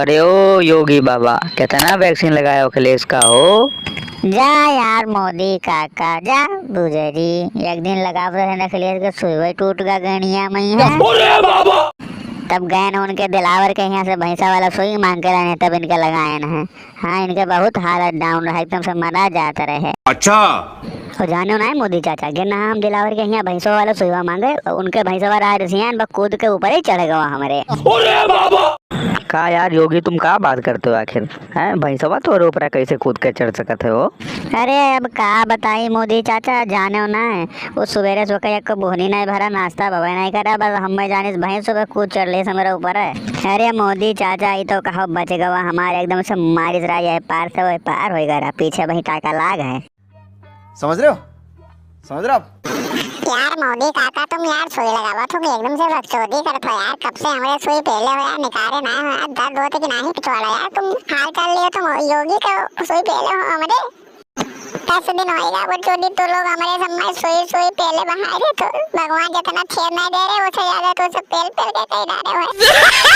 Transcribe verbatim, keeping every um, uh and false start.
अरे ओ योगी बाबा, कितना vaccine लगाया अखिलेश का हो? जा यार मोदी काका, जा बुजरी, एक दिन लगावत रहे अखिलेश के सुई टूट गा गणिया में है। अरे बाबा! तब गए न उनके दिलावर के यहाँ से भैंसा वाला सुई मांग के लाने, तब इनके लगाए न है। हाँ, इनके बहुत हालत down रहा, एकदम से मरा जात रहे। अच्छा। और जाने ना है मोदी चाचा, गिरना हम दिलावर के यहाँ भैंसवा वाला सुईवा मांगे, उनके भैंसवा रहा रिसियान बा कूद के ऊपर ही चढ़ गवा हमरे। अरे बाबा! का यार योगी, तुम का बात करते हो आखिर? हैं, भैंसवा तोरे ऊपर कैसे कूद के चढ़ सकत है वो? अरे अब का बताई मोदी चाचा, जाने ना है, वो सुबेरे सो के एक बोहनी नहीं भरा, नाश्ता बबे नहीं करा, बस हम जानिस भैंस सुबह कूद चढ़ लेस हमरे ऊपर है। अरे मोदी चाचा, ई तो कहो बच गवा हमारे, एकदम से मारिस रहा, ये पार से वो पार हो गया, पीछे वही टाका लाग है। समझ रहे हो? समझ रहे हो आप? यार मोदी काका, तुम यार सुई लगावा, तुम एकदम से बकचोदी करत हो यार। कब से हमरे सुई पहले हो यार, निकारे ना हो यार, दर्द होते कि नहीं पिछवाड़ा यार। तुम हाल चाल लियो, तुम योगी का सुई पहले हो हमरे। दस दिन होएगा बकचोदी, तो लोग हमरे सब में सुई सुई पहले बहाए रहे, तो भगवान जितना छेद नहीं दे रहे, उससे ज्यादा तो सब पेल पेल के कही डाले हुए।